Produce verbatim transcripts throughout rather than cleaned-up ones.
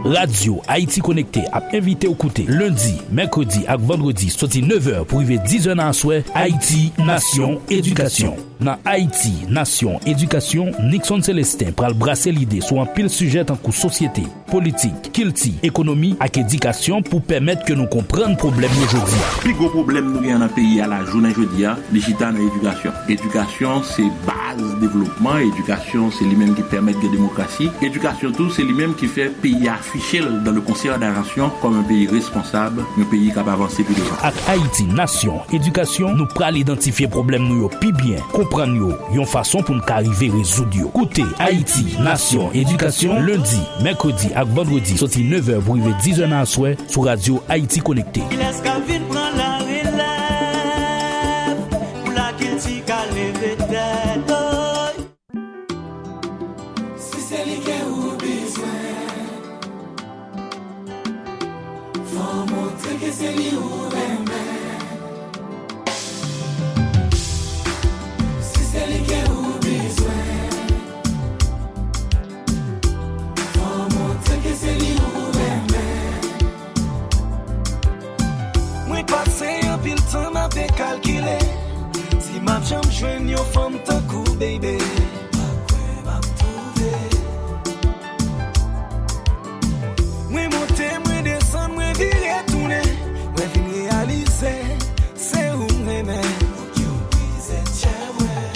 Radyo Ayiti Konekte ap envite w koute lendi, mèkredi ak vandredi soti nèf è pou rive diz è nan aswè, Ayiti Nasyon Edikasyon. Nan Ayiti Nasyon Edikasyon, Nixon Célestin pral brase lide sou anpil sijè tankou sosyete, politik, kilti, ekonomi ak edikasyon pou pèmèt ke nou konprann pwoblèm yo jodi a. Pi gwo pwoblèm nou gen nan peyi a la jounen jodi a, li chita nan edikasyon. Edikasyon se baz devlopman, edikasyon se li menm ki pèmèt gen demokrasi, edikasyon tou se li menm ki fè peyi a afiche l dans le concert des nations kòm yon peyi responsab, yon peyi k ap avanse pou devan. Ak Ayiti Nasyon Edikasyon, nou pral idantifye pwoblèm nou yo pi byen, konprann yo yon fason pou n ka rive rezoud yo. Koute Ayiti Nasyon Edikasyon lendi, mèkredi ak vandredi soti nèf è pou rive diz è nan aswè sou Radyo Ayiti Konekte. Kilès k ap vin pran larelèv pou lakilti ka leve tèt, oy? Si se li ke ou bezwen, fò w montre ke se li ou renmen. Si se li ke ou bezwen, fò w montre ke se li ou renmen. Mwen pase anpil tan m ape kalkile si m ap janm jwenn yon fanm tankou w, baby. Pa kwè m ap twouve. Mwen monte, mwen desann, mwen vire tounen, mwen vin reyalize se ou m renmen. Pou ki w brize tjè mwen.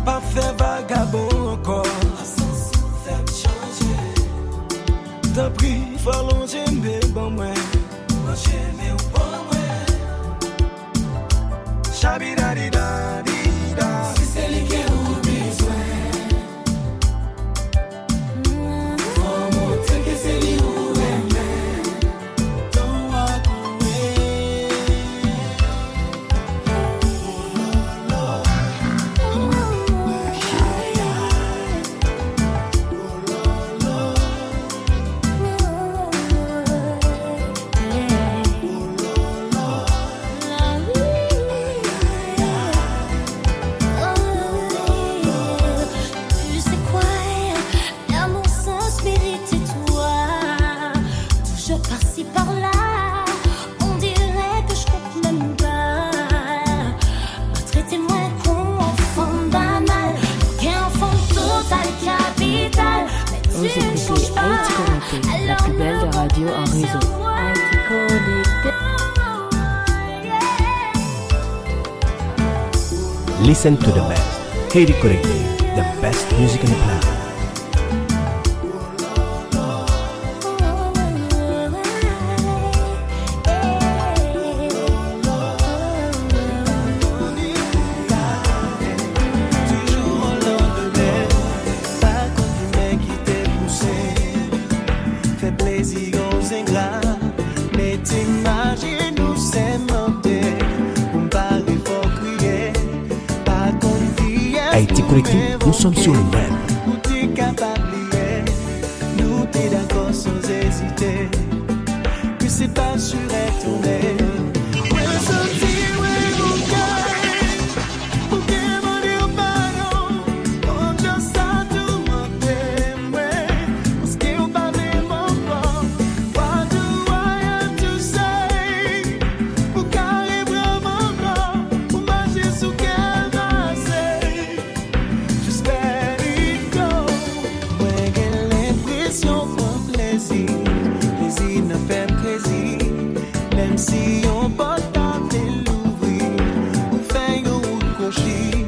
Pa fè vagabon ankò. Absans ou fè m chanje. Tanpri, fò lonje men w ban mwen. Lonje men w ban mwen. Shabidadidadida. Si se li ke ou bezwen, fò w montre ke se li ou renmen. Don't walk away. Tu sais quoi, l'amour sans mérite toi. Toujours par-ci par-là, on dirait que je compte même pas. Maltraite-moi comme enfant banal, qu'un enfant total capital. Vous écoutez Haïti Connecté, la plus belle des radios en réseau. Haïti Connecté. Listen to the best. Haiti Connected, the best music on the planet. Fè plezi yon zengra, mete m ajenou sèmante, pou m pare fò kriye, pa konn kiyès. Haïti Connecté, nous sommes sur le web. Ou te kapab bliye, nou te dakò san ezite, que c'est pas sur internet. Mwen santi mwen bouke. Pou ke mande w padon, konn jan sa toumante mwen, paske w pa menm ankò. What do I have to say? Ou ka reprann m ankò, ou mache sou kè m ase. Just let it go. Mwen gen lenpresyon pran plezi, plezi nan fè m krezi. Menm si yon pòt pa vle louvri, ou fè yon wout kwochi.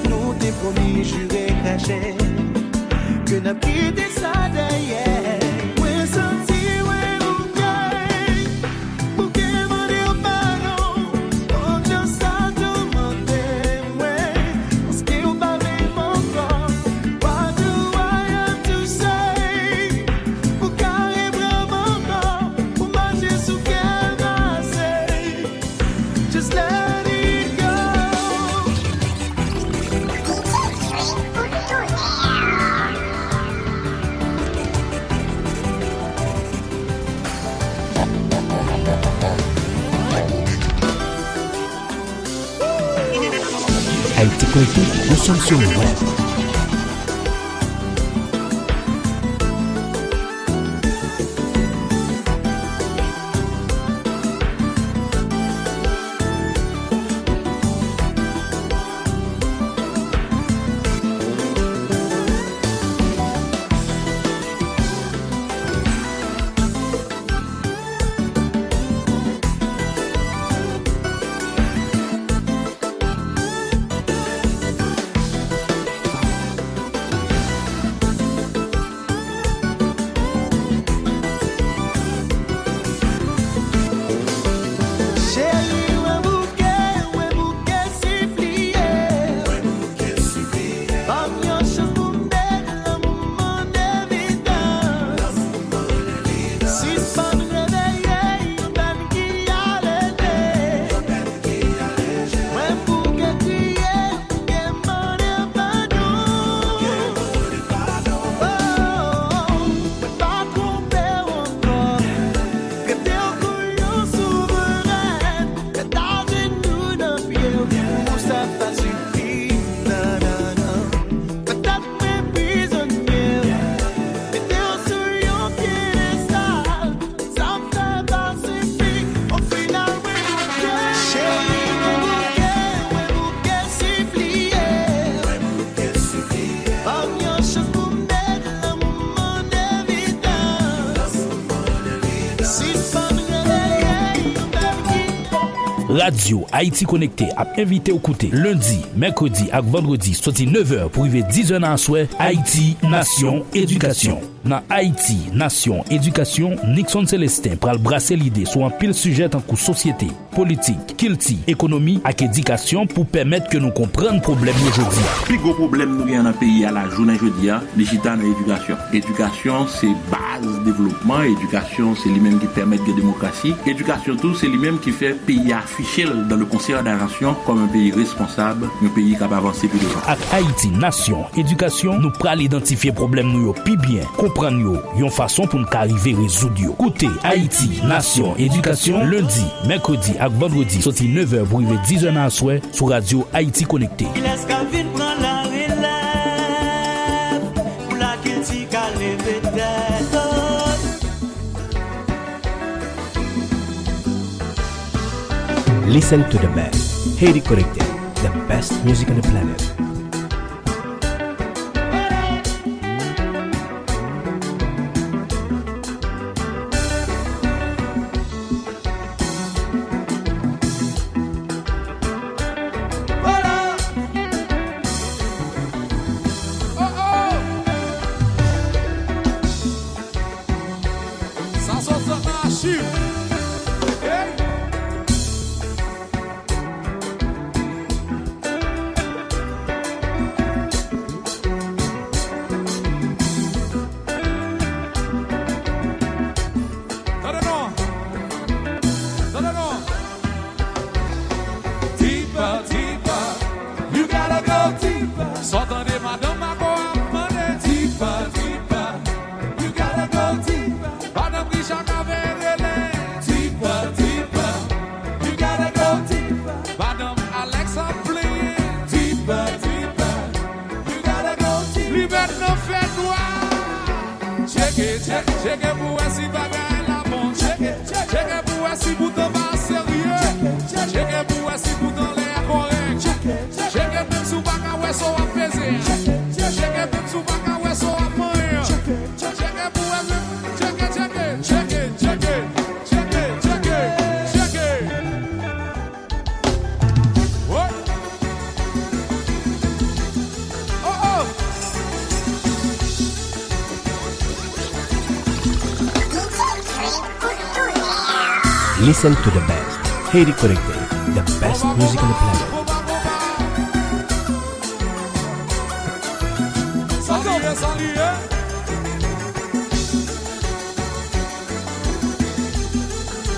Nou te pwomi, jire, krache, ke n ap kite sa dèyè. Mwen santi mwen bouke. Pou ke mande w padon, konn jan sa toumante mwen, paske w pa menm ankò. What do I have to say? Ou ka reprann m ankò, ou mache sou kè m ase. Just let it go. Haïti Connecté, nous sommes sur le web. Radyo Ayiti Konekte ap envite w koute lendi, mèkredi ak vandredi soti nevè pou rive dizè nan aswè, Ayiti Nasyon Edikasyon. Nan Ayiti Nasyon Edikasyon, Nixon Célestin pral brase lide sou anpil sijè tankou sosyete, politik, kilti, ekonomi ak edikasyon pou pèmèt ke nou konprann pwoblèm yo jodi a. Pi gwo pwoblèm nou gen nan peyi a la jounen jodi a, li chita nan edikasyon. Edikasyon se baz devlopman, edikasyon se li menm ki pèmèt gen demokrasi, edikasyon tou se li menm ki fè peyi a afiche l dans le concert des nations comme un pays responsable, yon peyi k ap avanse pi devan. Ak Ayiti Nasyon Edikasyon, nou pral idantifye pwoblèm nou yo pi byen, konprann yo, yon fason pou n ka rive rezoud yo. Koute Ayiti Nasyon Edikasyon lendi, mèkredi ak vandredi soti nevè pou rive dizè nan aswè sou Radyo Ayiti Konekte. Kilès k ap vin pran larelèv pou lakilti ka leve tèt? Listen to the best. Haiti Connected, the best music on the planet. Sa sot sot nan achiv. Hey! Tande non. Tande non. Deeper, deeper, you gotta go deeper. Sa w tande madanm Mako ap mande. Deeper, deeper, you gotta go deeper. Madanm Richard Cave rele. Deeper, deeper, you gotta go deeper. Madanm Alex ap plenyen. Deeper, deeper, you gotta go deeper. Li mèt nan fènwa. Tcheke, tcheke, tcheke pou wè si bagay la bon. Tcheke, tcheke pou wè si bouton pa serye. Tcheke pou wè si bouton lè a kòrèk. Tcheke menm si w pa ka wè sa w ap peze. Tcheke menm si w pa ka wè sa w ap manyen. Tcheke pou wè menm. Tcheke, tcheke, tcheke, tcheke. Woy! Oh, oh! Listen to the best. Haiti Connected, the best music on the planet. Sa li ye, sa li ye.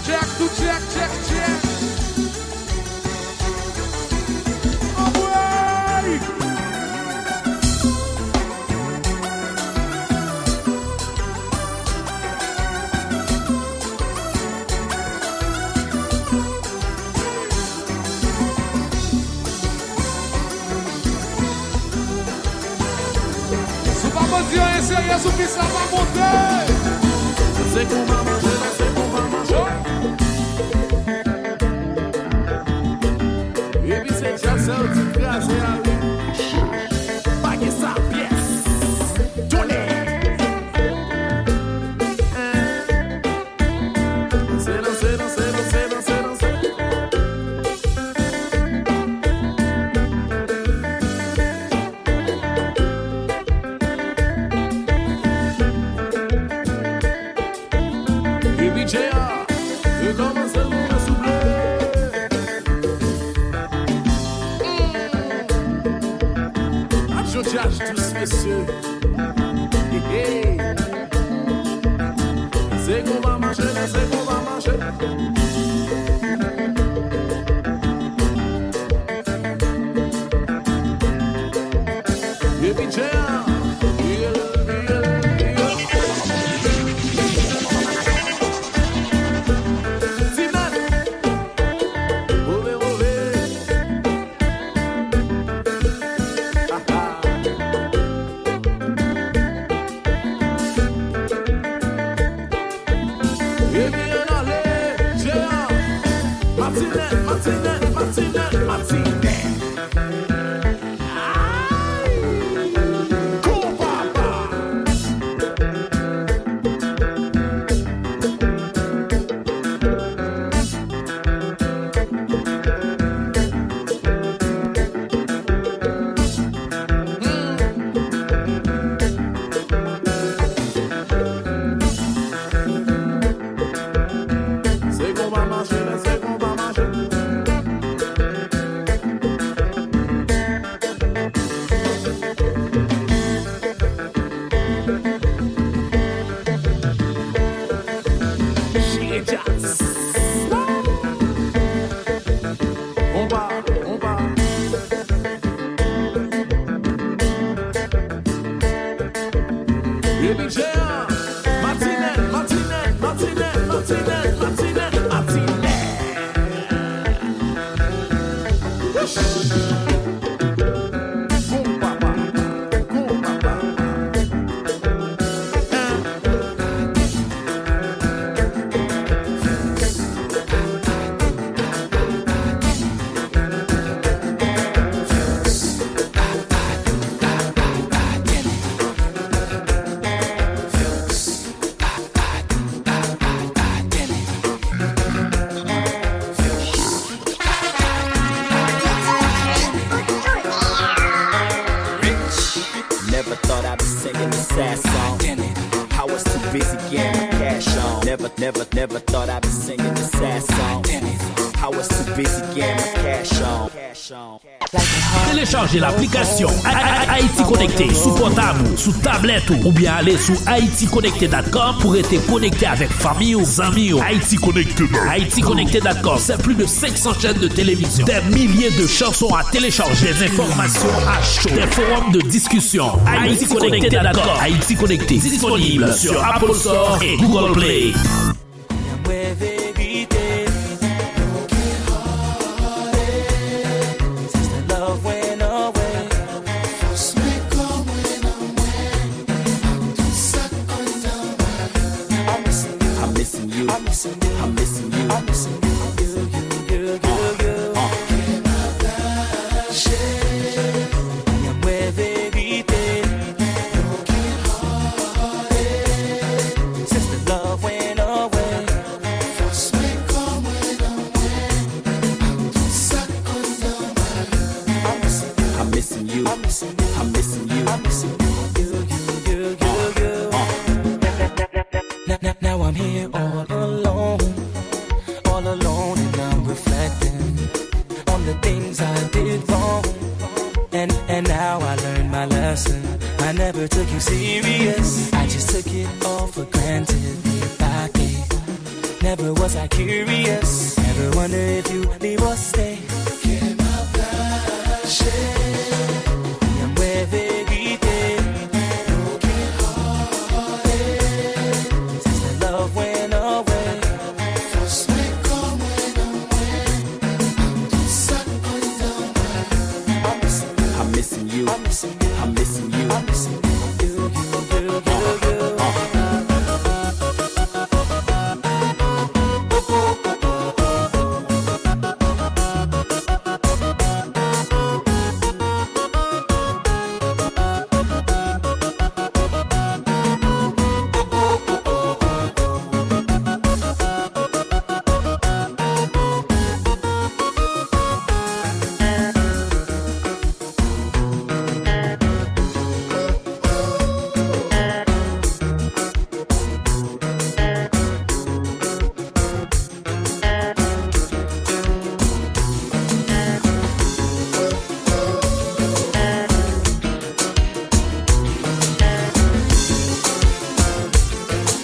Check, tou check, check, check. Anmwey! Si w pa poze anyen serye sou pis la, pa monte. Se konpa manje la, se konpa manje. Epi se djaz sa yo di kraze a, wi. Pa gen sa pyès. Tounen. Danse, danse, danse, danse, danse, danse. Epi J R, rekòmanse l pou mwen souple. N ap jwe djaz dous, mesye. Hey, hey. Se konpa manje la, se konpa manje. Epi J R. Ti nèt. Move, move. Ebyen, ann ale, Jean. Matinèt, matinèt, matinèt, matinèt. Ay! Epi Jean, Matinèt, Matinèt, Matinèt, Matinèt, Matinèt, Matinèt. Gon papa, gon papa. Never thought I'd be singing this sad song. I was too busy getting my cash on. Never, never, never thought I'd be singing this sad song. I was too busy getting my cash on. Telechaje laplikasyon A-, A-, A-, Ayiti Konekte sou pòtab ou, sou tablèt ou, oubyen ale sou ayiti konekte dot com pou rete konekte avèk fanmi ou, zanmi ou. Ayiti Konekte dot com. Ayiti Konekte dot com, c'est plus de cinq cents chaînes de télévision, des milliers de chansons à télécharger, des informations à chaud, des forums de discussion. Ayiti Konekte dot com. Ayiti Konekte, disponible sur Apple Store et Google Play. Mwen verite. Since the love went away. Fòs mwen kò mwen nan mwen. Ak tout sa k anndan mwen. I'm missing you. I'm missing you. I'm missing you. I'm missing you. You, you, you, you, you. Uh, uh. Mwen verite. Since the love went away. Fòs mwen kò mwen nan mwen. Ak tout sa k anndan mwen. I'm missing you. I'm missing you. I'm missing you. I'm missing you. You, you, you, you, you. Uh, uh. Now, now, now I'm here all alone. All alone and I'm reflecting on the things I did wrong. And, and now I learned my lesson. I never took you serious. I just took it all for granted, day by day. Never was I curious. Never wonder if you leave or stay. Mwen verite. Since the love went away. Fòs mwen kò mwen nan mwen. Ak tout sa k anndan mwen. I'm missing you. I'm missing you. I'm missing you. I'm missing you. I'm missing you. You, you, you, you, you. Uh, uh.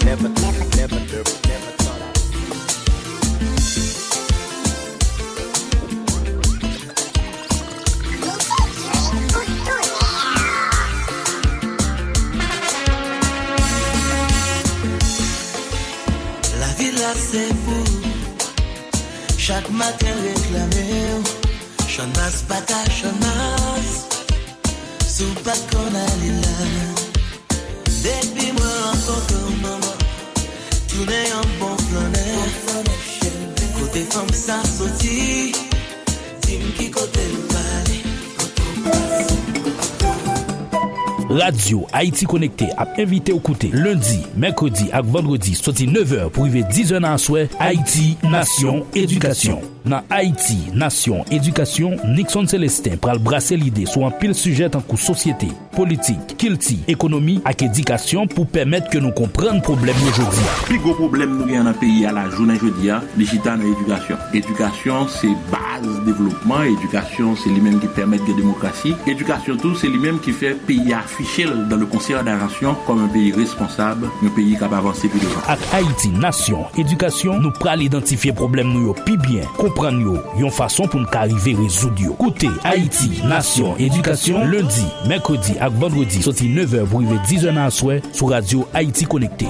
Never, never, never, never, never thought I Lavi la se pou ou. Chak maten reklame w. Channmas pa ka channmas. Si w pa t konn ale la. Depi mwen rankontre w, manman, tounen yon bon flannè. Kote fanm sa soti? Di m ki kote l pale. Radyo Ayiti Konekte ap envite w koute lendi, mèkredi ak vandredi soti nevè pou rive dizè nan aswè, Ayiti Nasyon Edikasyon. Nan Ayiti Nasyon Edikasyon, Nixon Célestin pral brase lide sou anpil sijè tankou sosyete, politik, kilti, ekonomi ak edikasyon pou pèmèt ke nou konprann pwoblèm yo jodi a. Pi gwo pwoblèm nou gen nan peyi a la jounen jodi a, li chita nan edikasyon. Edikasyon se baz devlopman, edikasyon se li menm ki pèmèt gen demokrasi, edikasyon tou se li menm ki fè peyi a afiche l dans le concert des nations kòm yon peyi responsab, yon peyi k ap avanse pi devan. Ak Ayiti Nasyon Edikasyon, nou pral idantifye pwoblèm nou yo pi byen, konprann yo yon fason pou n ka rive rezoud yo. Koute Ayiti, Nasyon, Edikasyon, lendi, mèkredi ak vandredi, soti nevè pou rive dizè nan aswè, sou Radyo Ayiti Konekte.